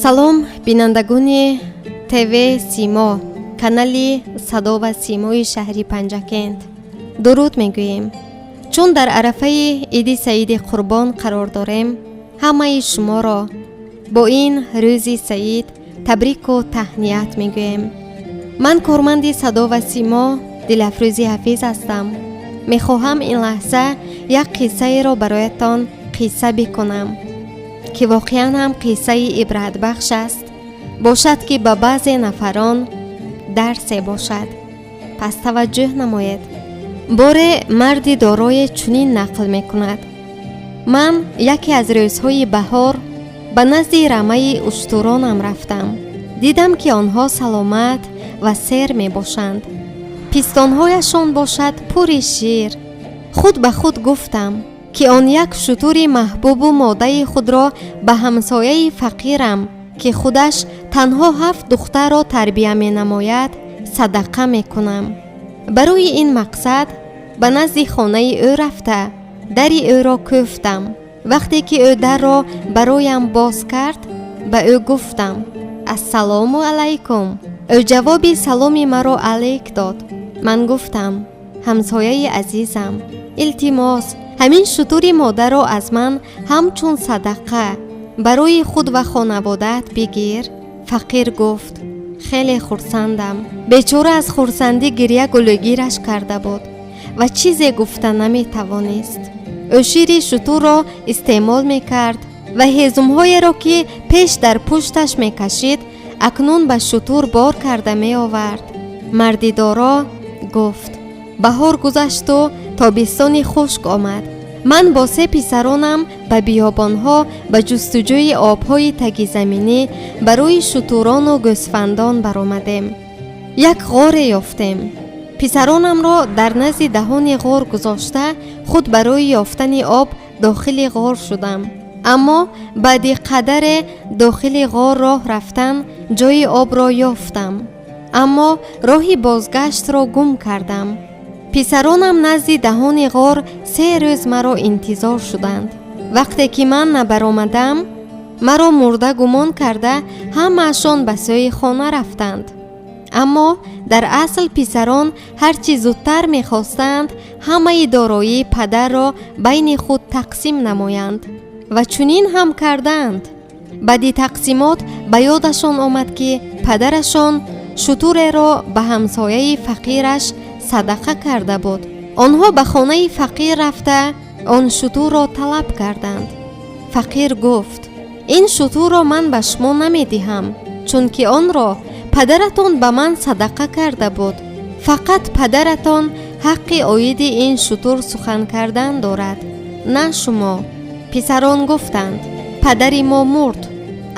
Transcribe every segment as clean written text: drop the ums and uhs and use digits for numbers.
Салом, бинандагони ТВ Симо, канали Садо ва Симои шаҳри Панҷакент. Дуруд мегӯем. Чун дар арафаи Иди Саиди Қурбон қарор дорем, ҳамаи шуморо бо ин рӯзи саид табрику таҳният мегӯем. Ман корманди Садо ва Симо Дилафрӯзи Ҳафиз ҳастам. Мехоҳам ин лаҳза як қиссаеро бароятон қисса бикунам, ки воқеан ҳам қиссаи ибратбахш аст. Бошад, ки ба баъзе нафарон дарсе бошад. Пас таваҷҷӯҳ намоед. Боре марди дорое чунин нақл мекунад: ман яке аз рӯзҳои баҳор ба назди рамаи уштуронам рафтам. Дидам, ки онҳо саломат ва сер мебошанд, пистонҳояшон бошад пури шир. Худ ба худ гуфтам, ки он як шутури маҳбубу модаи худро ба ҳамсояи фақирам, ки худаш танҳо ҳафт духтарро тарбия менамояд, садақа мекунам. Барои ин мақсад ба назди хонаи ӯ рафта, дари ӯро кӯфтам. Вақте ки ӯ дарро бароям боз кард, ба ӯ гуфтам: «Ассалому алайкум». Ӯ ҷавоби саломи маро алейк дод. Ман гуфтам: «Ҳамсояи азизам, илтимос, ҳамин шутури модаро аз ман ҳамчун садақа барои худ ва хонаводаат бигир». Фақир гуфт: «Хеле хурсандам». Бечора аз хурсандӣ гиря гулӯгираш карда буд ва чизе гуфта наметавонист. Ӯ шири шутурро истеъмол мекард ва ҳезумҳоеро, ки пеш дар пушташ мекашид, акнун ба шутур бор карда меовард. Марди доро гуфт: «Баҳор гузашту тобистони хушк омад. Ман бо се писаронам ба биёбонҳо ба ҷустуҷӯи обҳои тагизаминӣ барои шутурону гӯсфандон баромадем. Як ғоре ёфтем. Писаронамро дар назди даҳони ғор гузошта, худ барои ёфтани об дохили ғор шудам. Аммо баъди қадаре дохили ғор роҳ рафтан, ҷои обро ёфтам, аммо роҳи бозгаштро гум кардам. Писаронам назди даҳони ғор 3 рӯз маро интизор шуданд. Вақте ки ман набаромадам, маро мурда гумон карда, ҳамаашон ба сӯи хона рафтанд. Аммо дар асл писарон ҳарчи зудтар мехостанд ҳамаи дороии падарро байни худ тақсим намоянд ва чунин ҳам карданд. Баъди тақсимот ба ёдашон омад, ки падарашон шутуреро ба ҳамсояи фақираш садақа карда буд. Онҳо ба хонаи фақир рафта, он шутурро талаб карданд. Фақир гуфт: «Ин шутурро ман ба шумо намедиҳам, чунки онро падаратон ба ман садақа карда буд. Фақат падаратон ҳаққи оиди ин шутур сухан кардан дорад, на шумо». Писарон гуфтанд: «Падари мо мурд,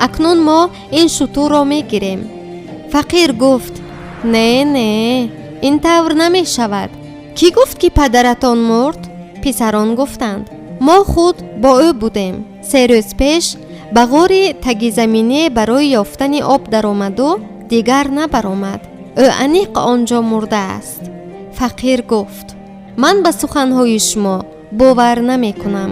акнун мо ин шутурро мегирем». Фақир гуфт: «Не, не, ин тавр намешавад. Кӣ гуфт, ки падаратон мурд?» Писарон гуфтанд: «Мо худ бо ӯ будем. 3 рӯз пеш ба ғори тагизаминӣ барои ёфтани об даромаду дигар набаромад. Ӯ аниқ он ҷо мурдааст». Фақир гуфт: «Ман ба суханҳои шумо бовар намекунам,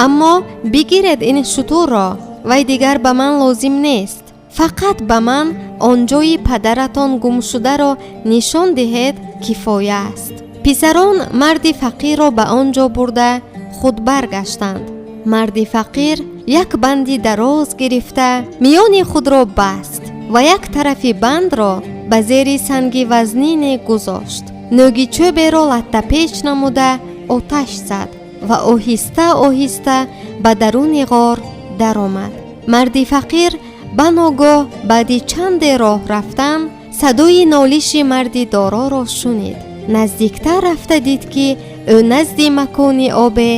аммо бигиред ин шутурро, вай дигар ба ман лозим нест. Фақат ба ман он ҷои падаратон гумшударо нишон диҳед, кифоя аст». Писарон марди фақирро ба он ҷо бурда, худ баргаштанд. Марди фақир як банди дароз гирифта, миёни худро баст ва як тарафи бандро ба зери санги вазнине гузошт. Нӯги чӯберо латтапеч намуда, оташ зад ва оҳиста оҳиста ба даруни ғор даромад. Марди фақир ба ногоҳ баъди чанде роҳ рафтан садои нолиши марди дороро шунид. Наздиктар рафта дид, ки ӯ назди макони обе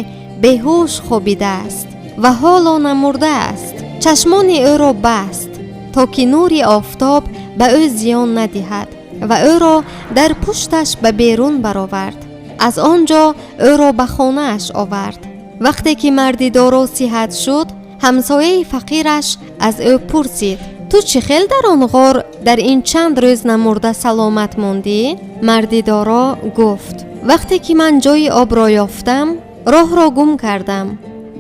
беҳуш хобидааст ва ҳоло намурдааст. Чашмони ӯро баст, то ки нури офтоб ба ӯ зиён надиҳад, ва ӯро дар пушташ ба берун баровард. Аз он ҷо ӯро ба хонааш овард. Вақте ки марди доро сиҳат шуд, ҳамсояи фақираш аз ӯ пурсид: «Ту чӣ хел дар он ғор дар ин чанд рӯз намурда саломат мондӣ?» Марди доро гуфт: «Вақте ки ман ҷои обро ёфтам, роҳро гум кардам.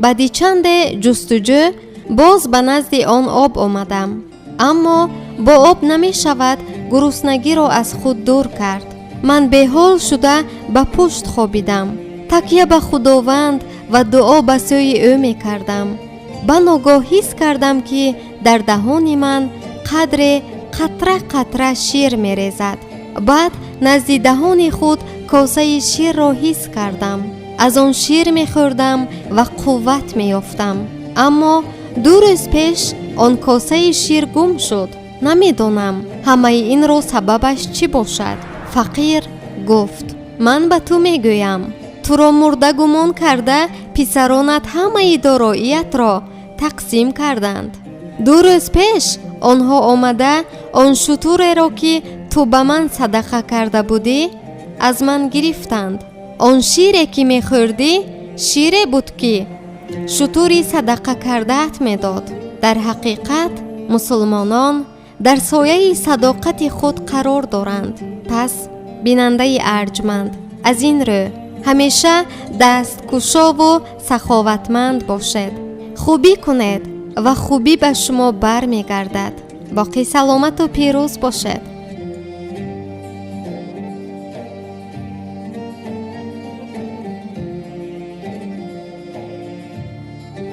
Баъди чанде ҷустуҷӯ боз ба назди он об омадам, аммо бо об намешавад гуруснагиро аз худ дур кард. Ман беҳол шуда ба пушт хобидам, такя ба Худованд ва дуо ба сӯи ӯ мекардам. Ба ногоҳ ҳис кардам, ки дар даҳони ман қадре қатра қатра шир мерезад. Баъд назди даҳони худ косаи ширро ҳис кардам. Аз он шир мехӯрдам ва қувват меёфтам. Аммо 2 рӯз пеш он косаи шир гум шуд. Намедонам, ҳамаи инро сабабаш чӣ бошад. Фақир гуфт: ман ба ту мегӯям, туро мурда гумон карда писаронат ҳамаи дороиятро тақсим карданд. 2 рӯз пеш онҳо омада он шутуреро, ки ту ба ман садақа карда будӣ, аз ман гирифтанд. Он шире, ки мехӯрдӣ, шире буд, ки шутури садақа кардаат медод. Дар ҳақиқат мусулмонон дар сояи садоқати худ қарор доранд. Пас бинандаи арҷманд, аз ин рӯ ҳамеша дасткушову саховатманд бошед. Хубӣ кунед ва хубӣ ба шумо бармегардад. Боқӣ саломату пирӯз бошед.